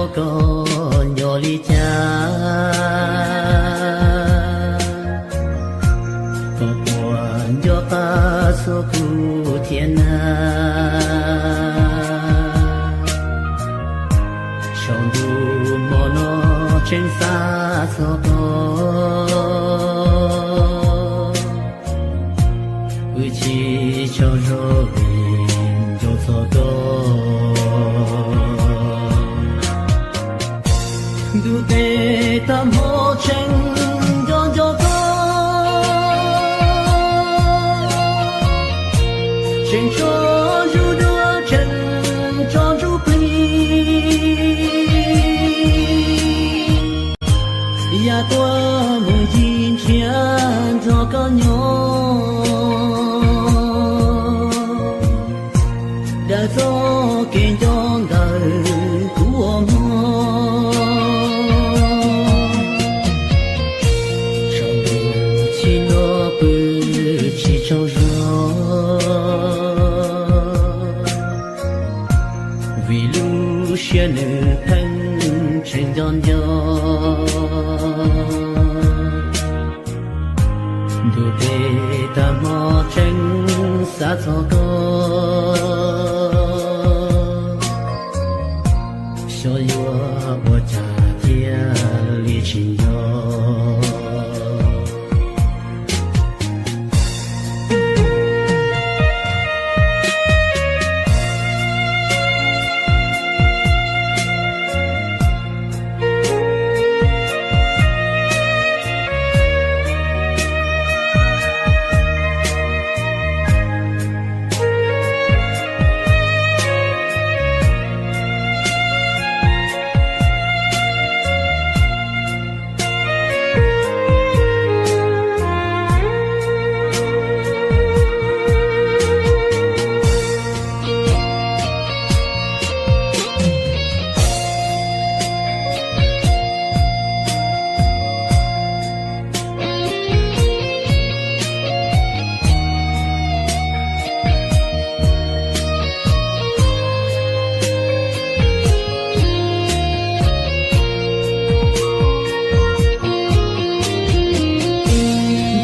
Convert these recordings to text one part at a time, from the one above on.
Koj nco li cas, koj puas nco qab txog kuv thiab na? Saum ntuj hmo no tseem xav txog koj, wb tsis tsaug zog vim nco txog koj. Ntuj tes tag hmo tseem nco nco koj, tseem tso ntsuj duav tseem tso ntsuj plig, yam tuaj mus yig nrhiav nrog koj nyob. Daws txoj kev nco ntawm kuv ua muag, saum ntuj chim no pw tsis tsaug zog, vim lub siab nws pheej tseem nco nco. Ntuj tes tag hmo tseem xav txog koj, xyov yuav ua cas thiaj li tsis nco.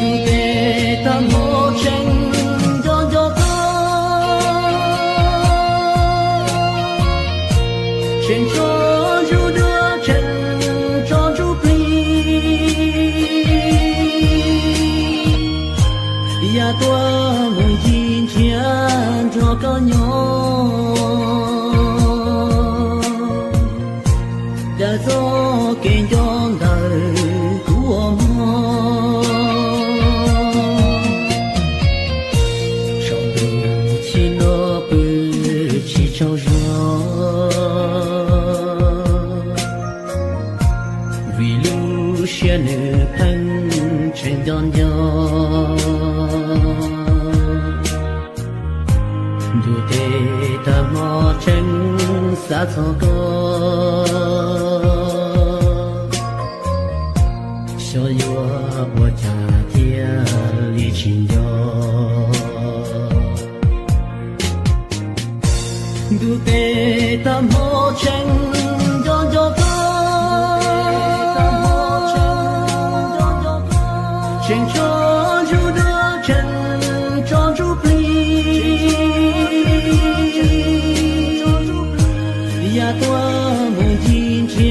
Ntuj tes tag hmo tseem nco nco koj, tseem tso ntsuj duav tseem tso ntsuj plig, yam tuaj mus yig nrhiav nrog koj nyob. Daws txoj kev nco ntawm kuv ua muag, saum ntuj chim no pw tsis tsaug zog, vim lub siab nws pheej tseem nco nco. Ntuj tes tag hmo tseem xav txog koj, xyov yuav ua cas thiaj li tsis nco. Ntuj tes tag hmo tseem nco nco koj, tseem tso ntsuj duav tseem tso ntsuj plig, yam tuaj mus yig nrhiav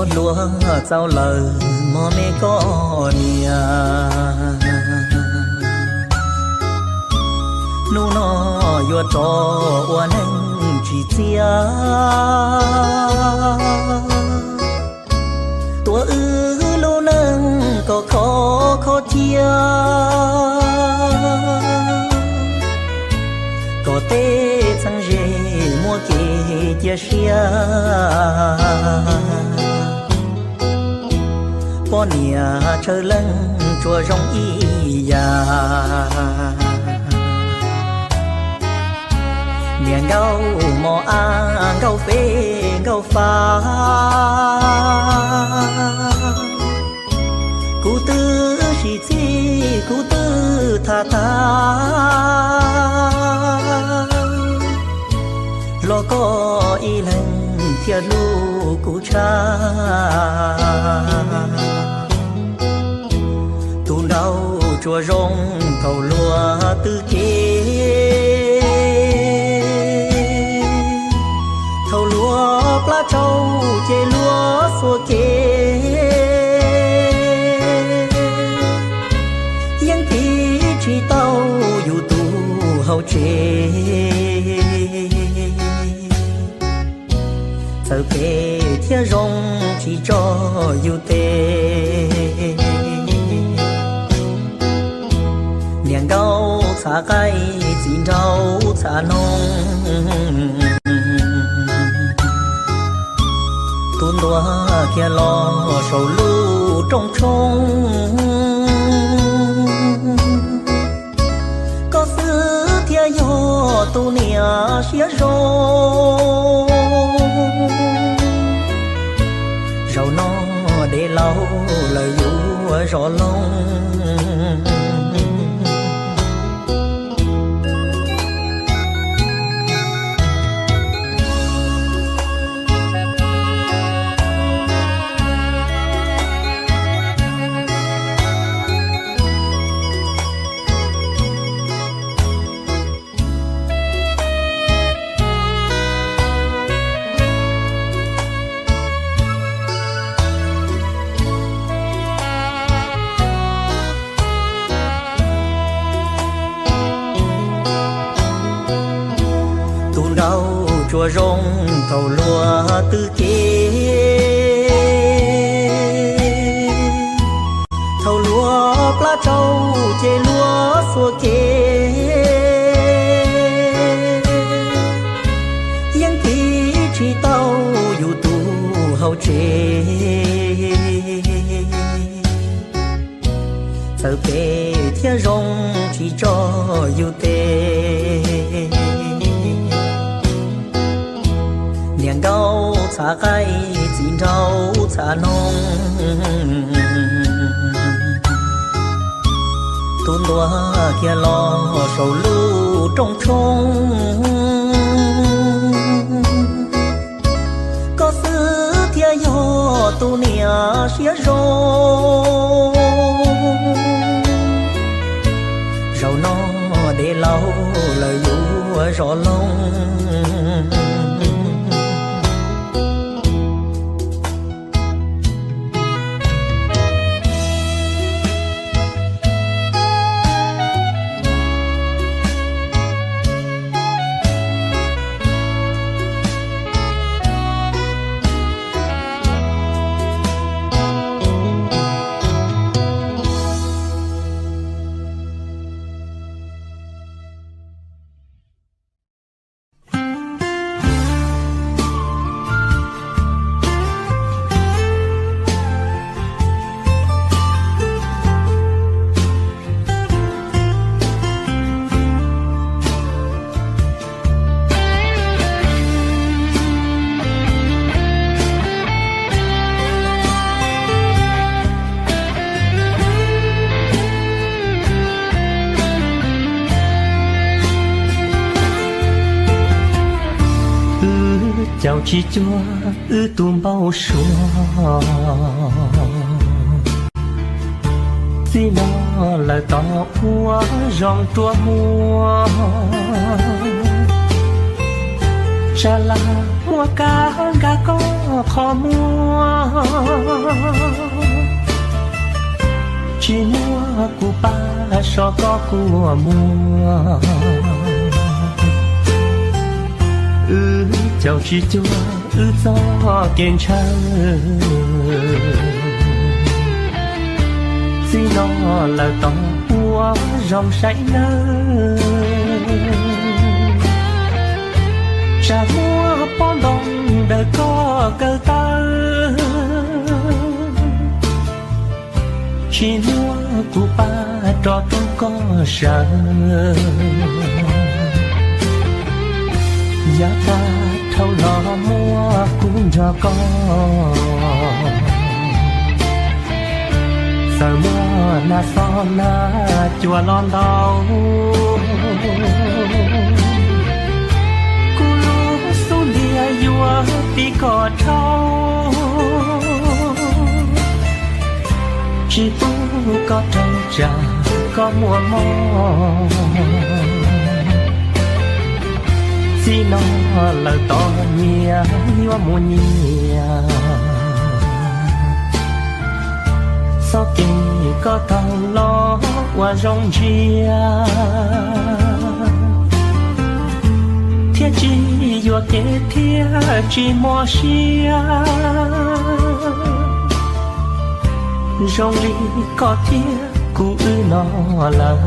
Hluas txaus lawm mog me koj niam, hnub no yuav rov ua neej tsis txiaj, tuav wb lub neej kom khov kho cia, kom tej txheeb ze muaj kev cia siab. Poj niam tsawg leej tsuas zoo ib yam, niam nkauj mos ab nkauj feb nkauj fab. Kuv twb sib txig kuv twb tham tag, los koj ib leeg thiaj hlub kuv tshaj. Tus nraug tsuas zoo thaum luag twb kev, thaum luag plab tsau ces luag xuas kev, yeej tiv tsis tau yus tus hauv tsev. Txawm phem thiab zoo tsis tso yus tes, niam nkauj txhav qaib txiv nraug txhav noog, tus ntuag kiag los saum lub rooj tshoob. Koj xwb thiaj yog tus niam siab zoo, zaum no de laus lawm yuav zov loog. Tus nraug tsuas zoo thaum luag twb kev, thaum luag plab tsau ces luag xuas kev, yeej tiv tsis tau yus tus hauv tsev. Txawm phem thiab zoo tsis tso yus tes, niam nkauj txhav qaib txiv nraug txhav noog, tus ntuag kiag los saum lub rooj tshoob. Koj xwb thiaj yog tus niam siab zoo, zaum no de laus lawm yuav zov loog. Wb caum tsis cuag wb tus npau suav, txij no lawm tos ua zoo rua muag, sab laj ua Kab nkag koj qhov muag, tsis muab kuv pab so koj kua muag. Wb caum tsis cuag wb txoj kev ntshaw, txij no lawm tos ua zoo saib nawb. Tsam muaj pob ntoo ntawm koj kaw taw, tsis muab kuv pab rov rau koj sawv. Yav tag dhau los muab kuv nrog koj, txawm muaj nag xob nag cua los ntau, kuv lub xub ntiag yuav tiv kom dhau, tsis pub koj raug tsam koj muaj mob. Txij no lawm tos nyias yuav mus nyias, txoj kev koj taug los ua zoo ntsiag, thiab tsis yuam kev thiab tsis mob siab, zoo li koj thiab kuv wb no lawm.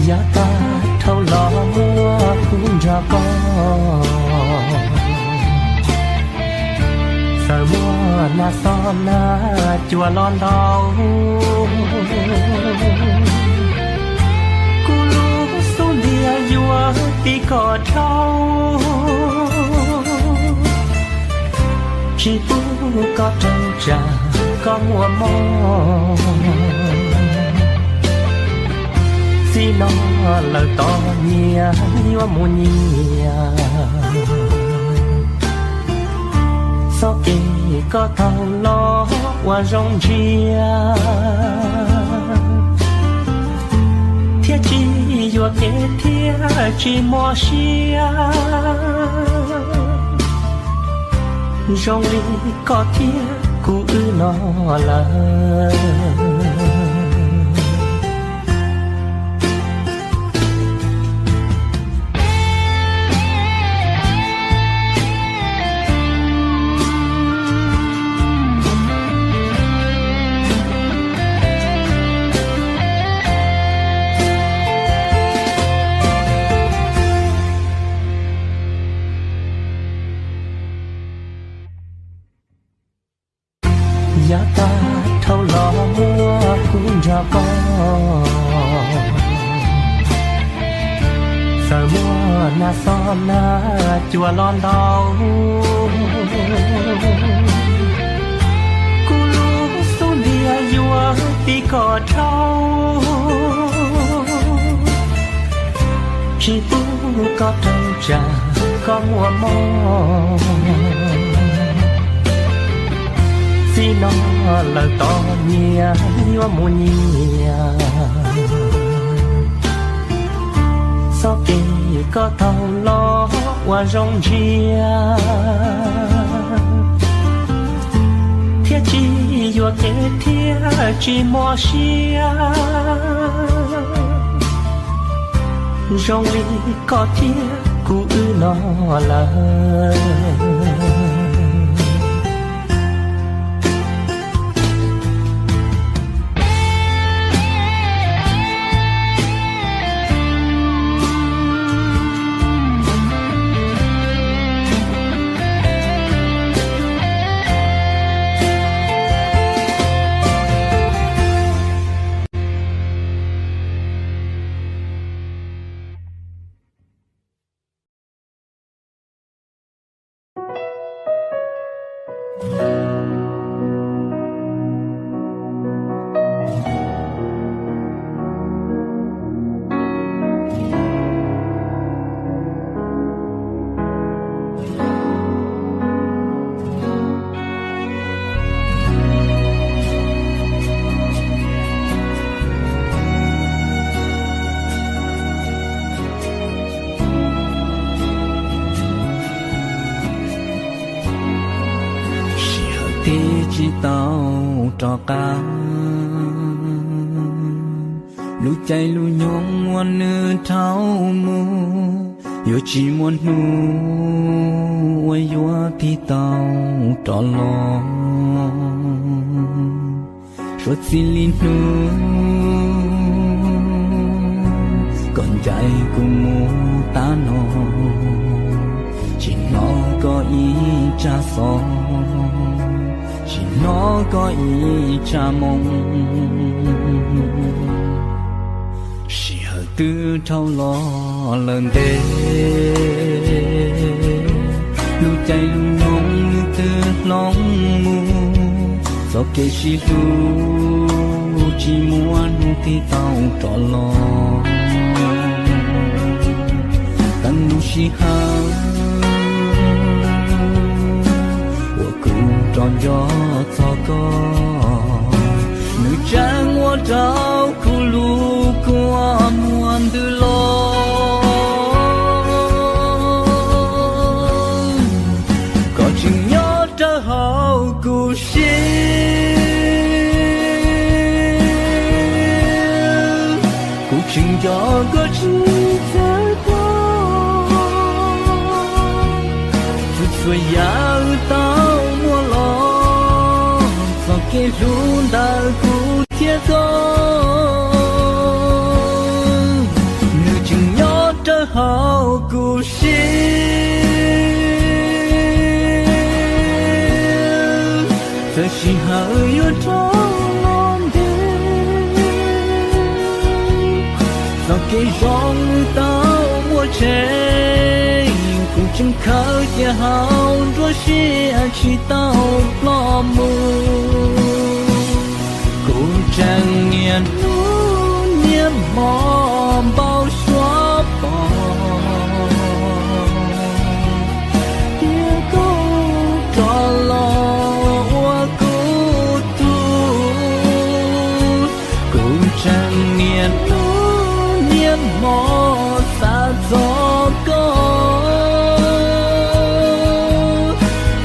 Yav tag dhau los muab kuv nrog koj, txawm muaj nag xob nag cua los ntau, kuv lub xub ntiag yuav tiv kom dhau, tsis pub koj raug tsam koj muaj mob. Txij no lawm tos nyias yuav mus nyias, txoj kev koj taug los ua zoo ntsiag, thiab tsis yuam kev thiab tsis mob siab, zoo li koj thiab kuv wb no lawm. Yav tag dhau los muab kuv nrog koj, txawm muaj nag xob nag cua los ntau, kuv lub xub ntiag yuav tiv kom dhau, tsis pub koj raug tsam koj muaj mob. Txij no lawm tos nyias yuav mus nyias, txoj kev koj taug los ua zoo ntsiag, thiab tsis yuam kev thiab tsis mob siab, zoo li koj thiab kuv wb no lawm. tsis tau rov qab. Lub caij lub nyoog uas nws dhau mus, yuav tsis muaj hnub uas yuav tig tau rov los. Suav txij li hnub koj ncaim kuv mus tas no, tsis hnov koj ib tsab xov, tsis hnov koj ib tsab moo. Sij hawm twb dhau los lawm ntev, lub caij lub nyoog nws twb hloov mus, txoj kev sib hlub tsis muaj hnub tig tau rov los. Txij lub sij hawm uas kuv rov nco txog koj, nws tseem ua rau kuv lub kua muag ntws los. Koj tseem nyob rau hauv kuv siab, kuv tseem nco koj tsis txawj tag. Txhua txhua yam tau muaj los, txoj kev hlub ntawm kuv thiab koj, nws tseem nyob rau hauv kuv siab. Txawm sij hawm yuav dhau los ntev, txoj kev zoo tau muaj tseeb, kuv tseem khaws cia hauv nruab siab tsis tau ploj mus. Kuv tseem niaj hnub niaj hmo npau suav pom tias koj rov los ua kuv tug. Kuv tseem niaj hnub niaj hmo xav txog koj,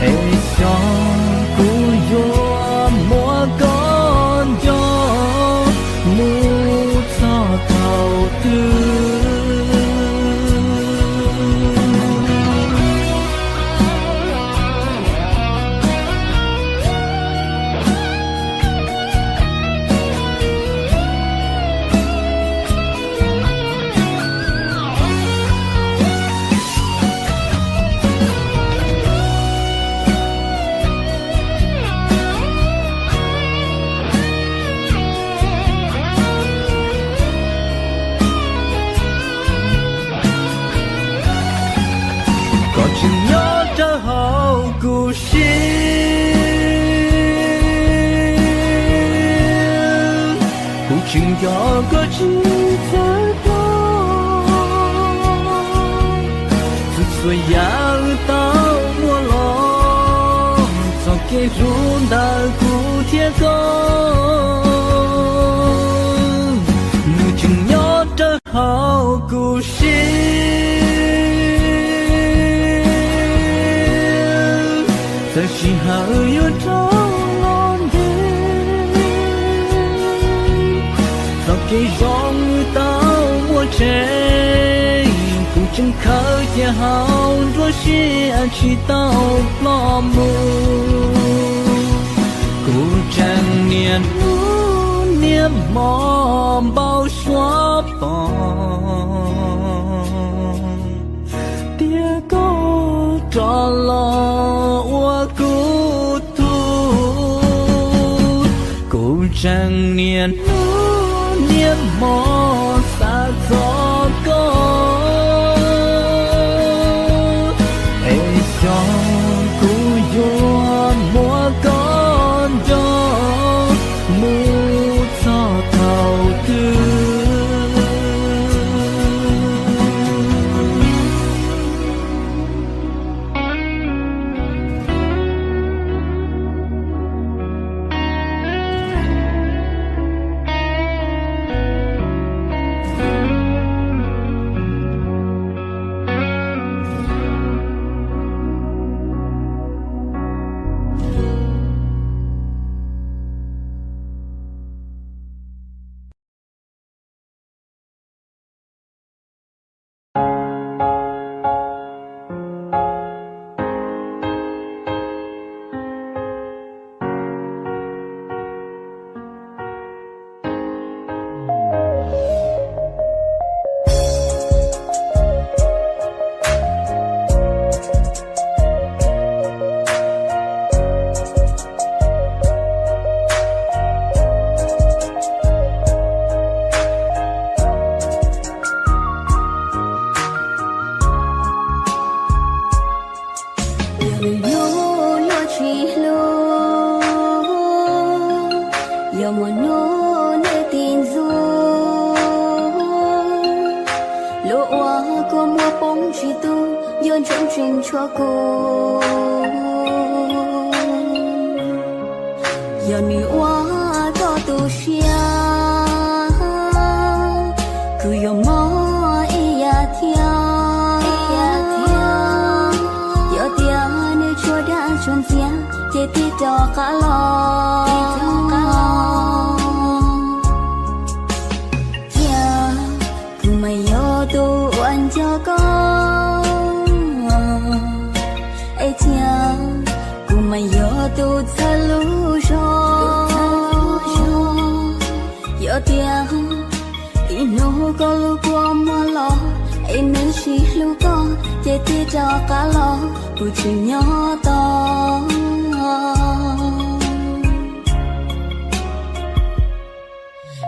es xyov kuv yuav muab koj nco mus txog thaum twg. Koj tseem nyob rau hauv kuv siab, kuv tseem nco koj tsis txawj tag. Txhua txhua yam tau muaj los, txoj kev hlub ntawm kuv thiab koj, nws tseem nyob rau hauv kuv siab. Txawm sij hawm yuav dhau los ntev, txoj kev zoo tau muaj tseeb, kuv tseem khaws cia hauv nruab siab tsis tau ploj mus. Kuv tseem niaj hnub niaj hmo npau suav pom tias koj rov los ua kuv tug. Kuv tseem niaj hnub niaj hmo xav txog koj, es xyov kuv yuav muab koj nco mus txog thaum twg. Ua kua muag poob tsis tu, yuav ntsoov tseem tshuav kuv. Yog nws ua koj tu siab, kuv yuav mob ib yam thiab. Yog tias nws tsuas dag tsuas ntxias, ces tig rov qab los. Cia kuv mas yog tus uas nco koj, es cia kuv mas yog tus txhawb lub zog. Yog tias ib hnub koj lub kua muag los, es nws tsis hlub koj, ces tig rov qab los, kuv tseem nyob tos.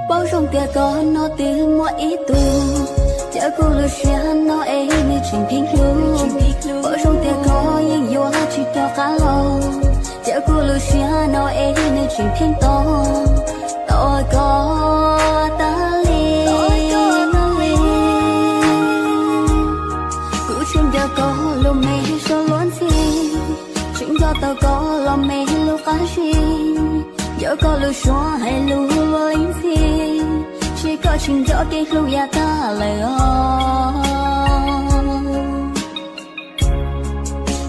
Paub zoo tias koj no twb muaj ib tug, cas kuv lub siab no es nws tseem pheej hlub. Paub zoo tias koj yeej yuav tsis rov qab los, cas kuv lub siab no es nws tseem pheej tos, tos koj tas li. Kuv tseem nco koj lub me zog luag ntxhi, tseem nco tau koj los me lub qab zib, nco koj lub suab hais lus luag ib ntxhi, tsis koj tsis nco kev hlub yav tag lawm os.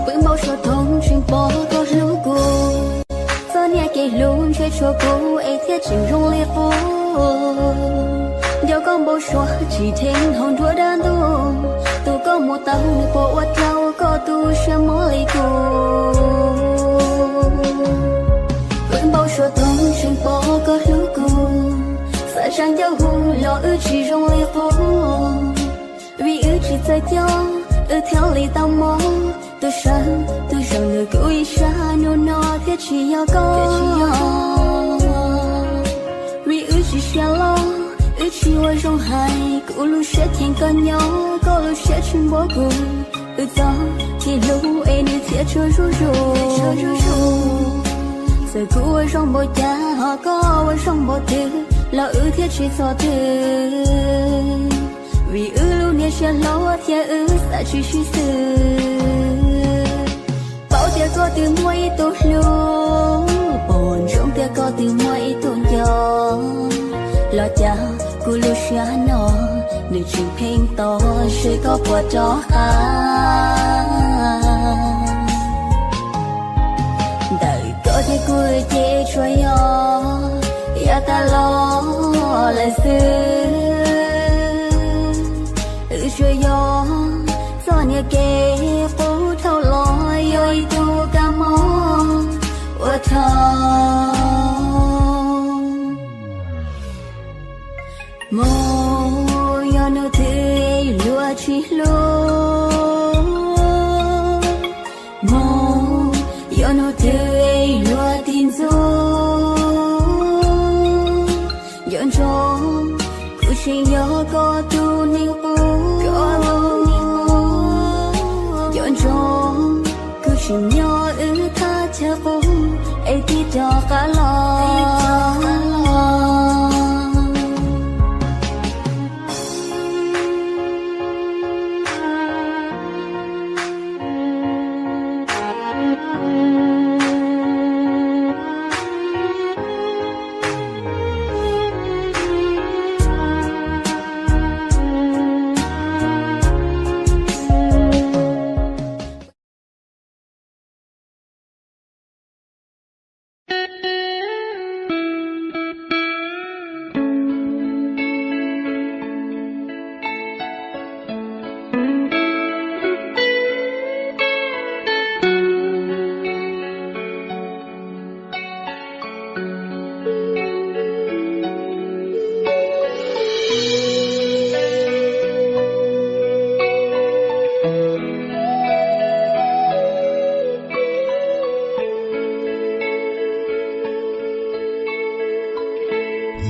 Pw npaum suav thooj tseem pom koj hlub kuv, txoj niag kev hlub ntshe tshuav kuv es thiaj tseem zoo li qub. Nco koj npau suav tsis dheev hauv nruab dab ntuj, tus koj mus tau nws puas ua rau koj tu siab mob li kuv. Pw npaum suav thooj tseem pom koj hlub kuv, xav tsa ncauj hu los wb tsis zoo li qub. Vim wb tsis txawj coj, wb thiaj li tau mob. Tus sawv tus zaum ntawm kuv ib sab hnub no thiaj tsis yog koj. Vim wb tsis siab loj, wb tsis ua zoo hais, kuv lub siab cheem koj nyob, koj lub siab tsis npuab kuv. Wb txoj kev hlub es nws txias tsuag zuj zus. Txawm kuv ua zoo npaum cas, ho koj ua zoo npaum twg, los wb thiaj tsis txog twg. Vim wb lub niag siab hlob thiab wb xav tsis sib xws. Paub tias koj twb muaj ib tug hlub, paub ntsoov tias koj twb muaj ib tug nco, los cas kuv lub siab no nws tseem pheej tos seb koj puas rov qab. Ntawm koj thiab kuv ces tsuas yog yav tas los lawm xwb. Wb tsuas yog txoj niag kev qub dhau los yog ib tug kab mob ua dhau. Mus yog hnub twg luag tsis hlub, mus yog hnub twg luag tig ntxub. Nco ntsoov kuv tseem yog koj tus neeg qub, nco ntsoov kuv tseem nyob wb thaj chaw qub es tig rov qab los.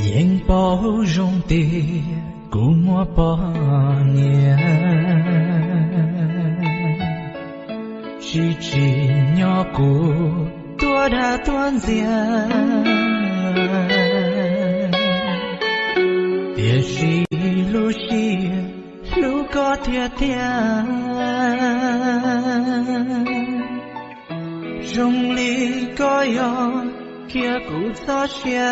Yeej paub zoo tias kuv muaj poj niam, tsis tsim nyog kuv tuaj dag tuaj ntxias. Tiam sis lub siab hlub koj Tiag tiag, zoo li koj yog cia kuv txoj sia.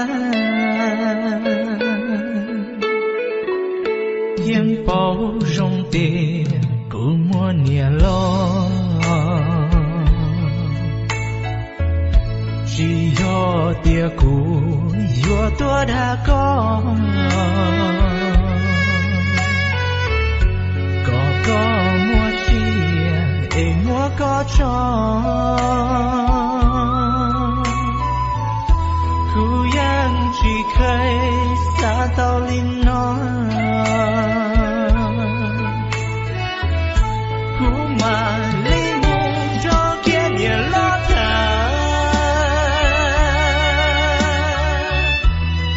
Yeej paub zoo tias kuv muaj niam los, tsis yog tias kuv yuav tuaj dag koj, kom koj muaj sia es muab koj tso. Kuv yeej tsis kheev xav tau li no, kuv mam li mus nrog kiag niam los tham,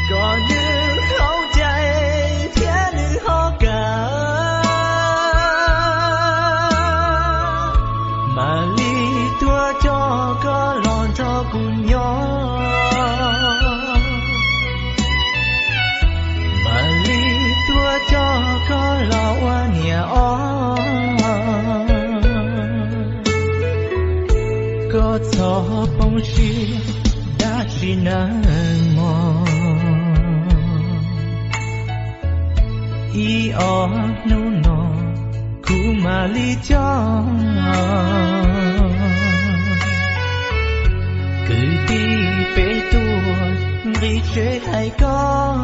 kom nws haus cai thiab nws ho kam, mam li tuaj coj koj los nrog kuv nyob, mam li tuaj coj koj los ua niam ob. Koj txhob poob siab, dab tsis nawg mog. Ib ob hnub no kuv mam li coj kwv tij peb tuaj nqis tsev hais koj.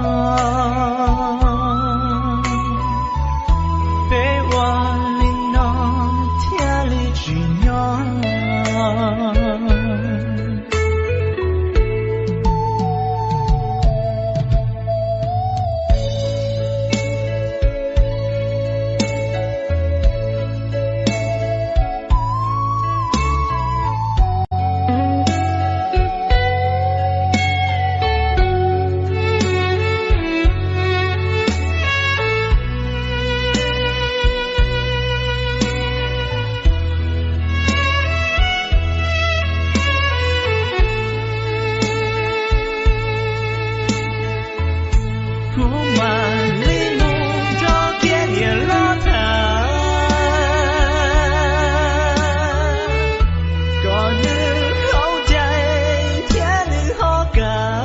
Peb ua li no thiaj li tsis nyob. Kuv mam li mus nrog kiag niam los tham, kom nws haus cai thiab nws ho kam,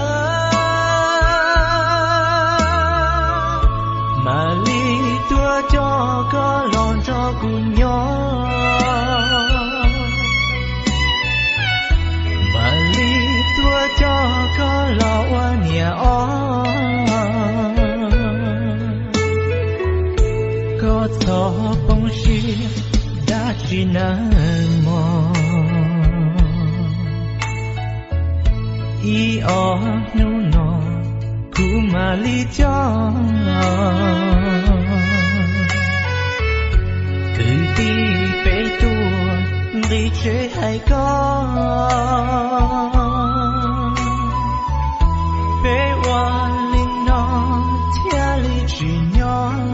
mam li tuaj coj koj los nrog kuv nyob, mam li tuaj coj koj los ua niam ob. Koj txhob poob siab, dab tsis nawg mog. Ib ob hnub no kuv mam li coj kwv tij peb tuaj nqis tsev hais koj. Peb ua li no thiaj li tsis nyob.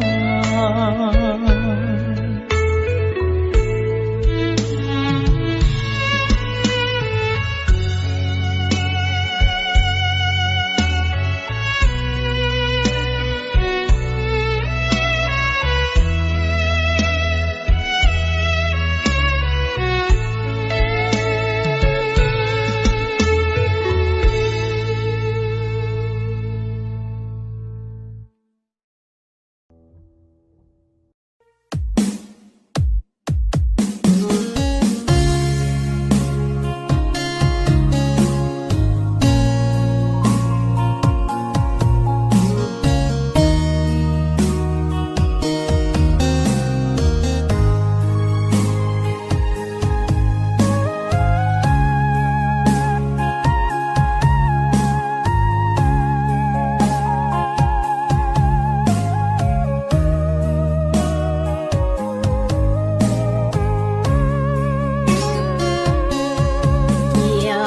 Cia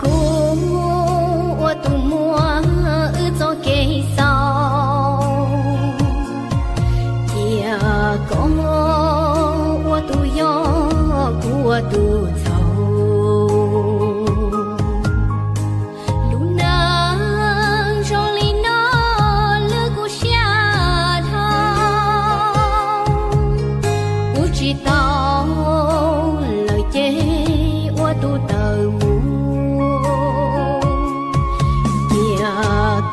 kuv ua tus muaj wb txoj kev xaus, cia koj ua tus yog kuv ua tus txhaum. Lub neej zoo li no lwb kuv siab dhau. Tsis tau lawm ces ua tus tawm mus, cia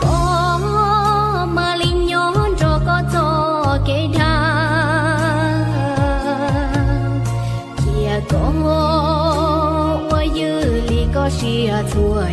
koj mam li nyob nrog koj txoj kev dag, cia koj ua ywj li koj siab txhua